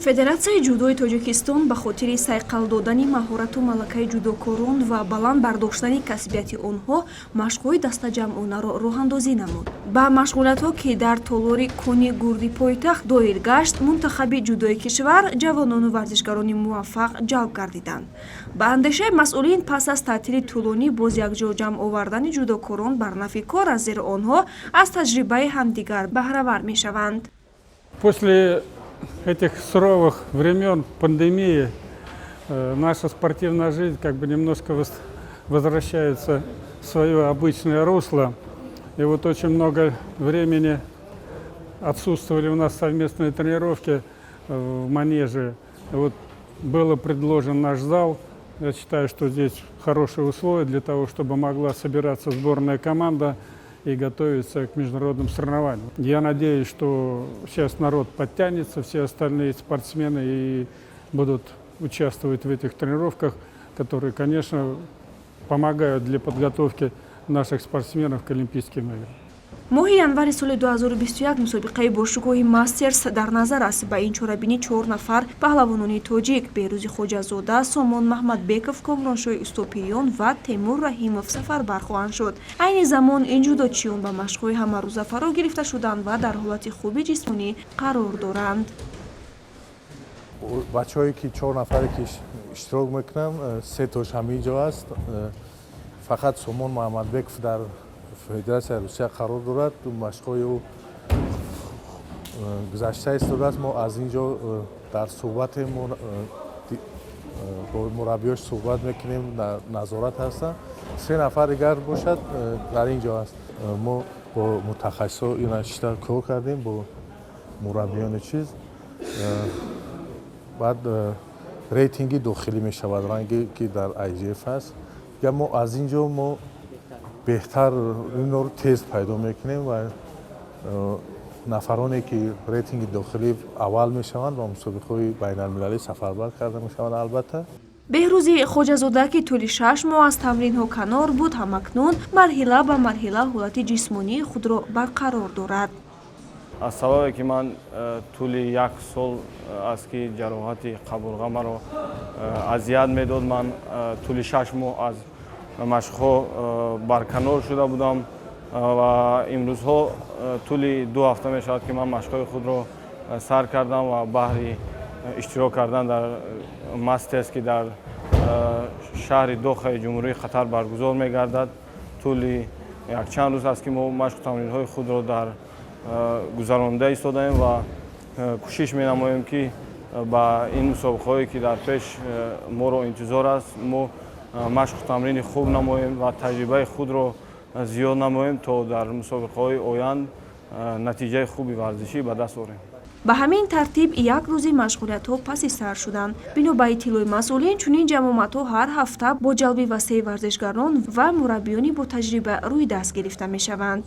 Федератсияи ҷудои Тоҷикистон ба хотири сайқал додани маҳорату малакаи ҷудокорон ва баланд бардоштани касбияти онҳо машқҳои дастаҷамъонаро роҳандозӣ намуд. Ба машғулиятҳо, ки дар толори Кони Гурди пойтахт доир гашт, мунтахаби ҷудои кишвар, ҷавонону варзишгарони муваффақ ҷалб гардиданд. Ба андешаи масъулин, пас аз таътили тӯлонӣ боз якҷо ҷамъ овардани ҷудокорон бар нафъи кор аст, зеро онҳо аз таҷрибаи ҳамдигар баҳравар мешаванд. После этих суровых времен пандемии наша спортивная жизнь как бы немножко возвращается в свое обычное русло. И вот очень много времени отсутствовали у нас совместные тренировки в манеже. И вот было предложен наш зал. Я считаю, что здесь хорошие условия для того, чтобы могла собираться сборная команда и готовиться к международным соревнованиям. Я надеюсь, что сейчас народ подтянется, все остальные спортсмены, и будут участвовать в этих тренировках, которые, конечно, помогают для подготовки наших спортсменов к Олимпийским играм. Моҳи январи соли 2021 мусобиқаи бошукӯҳи Мастерс дар назар аст. Ба ин чорабинӣ чор нафар паҳлавонони тоҷик: Беҳрӯзи Хоҷазода, Сомон Маҳмадбеков, Комроншоҳи Устопиён ва Темур Раҳимов сафарбар хоҳанд шуд. Айни замон ин ҷудочиён ба машқҳои ҳамарӯза фаро гирифта шуданд ва дар ҳолати хуби ҷисмонӣ қарор доранд. Бачаҳое ки, чор нафаре ки иштирок мекунанд, се тош ҳамин ҷо аст. Фақат Сомон Муҳаммадбеков дар Федератсияи Русия қарор дорад, машқҳои ӯ гузашта истодааст. Мо аз ин ҷо дар суҳбатем, бо мураббиёш суҳбат мекунем, назорат ҳастанд. Се нафар дигар бошад, дар ин ҷо аст. Мо бо мутахассисҳо ина шита кор кардем, бо мураббиёни чиз. Баъд рейтинги дохилӣ мешавад, ранге ки дар IJF аст. Дигар мо аз ин ҷо мо беҳтар инро тез пайдо мекунем ва нафароне ки рейтинги дохилӣ аввал мешаванд, ба мусобиқаҳои байналмилалӣ сафарбар карда мешаванд, албатта. Беҳрӯзи Хоҷазода, ки тӯли 6 моҳ аз тамринҳо канор буд, ҳамакнун марҳила ба марҳила ҳолати ҷисмонии худро барқарор дорад. Аз сабабе ки ман тӯли як сол аст, ки ҷароҳати қабурға маро азият медод, ман тӯли 6 моҳ аз машқҳо барканор шуда будам ва имрӯзҳо тӯли 2 ҳафта мешавад, ки ман машқҳои худро сар кардам ва баҳри иштирок кардан дар Мастерс, ки дар шаҳри Дохаи Ҷумҳурии Қатар баргузор мегардад, тӯли якчанд рӯз аст, ки мо машқу тамринҳои худро дар гузаронида истодаем ва кӯшиш менамоем, ки ба ин мусобиқаҳое, ки дар пеш моро интизор аст, мо машқу тамрини хуб намоем ва таҷрибаи худро зиёд намоем, то дар мусобиқаҳои оянд натиҷаи хуби варзишӣ ба даст орем. Ба ҳамин тартиб як рӯзи машғулиятҳо паси сар шуданд. Бино ба иттилои масъулин, чунин ҷамъомадҳо ҳар ҳафта бо ҷалби васеи варзишгарон ва мураббиёни ботаҷриба рӯи даст гирифта мешаванд.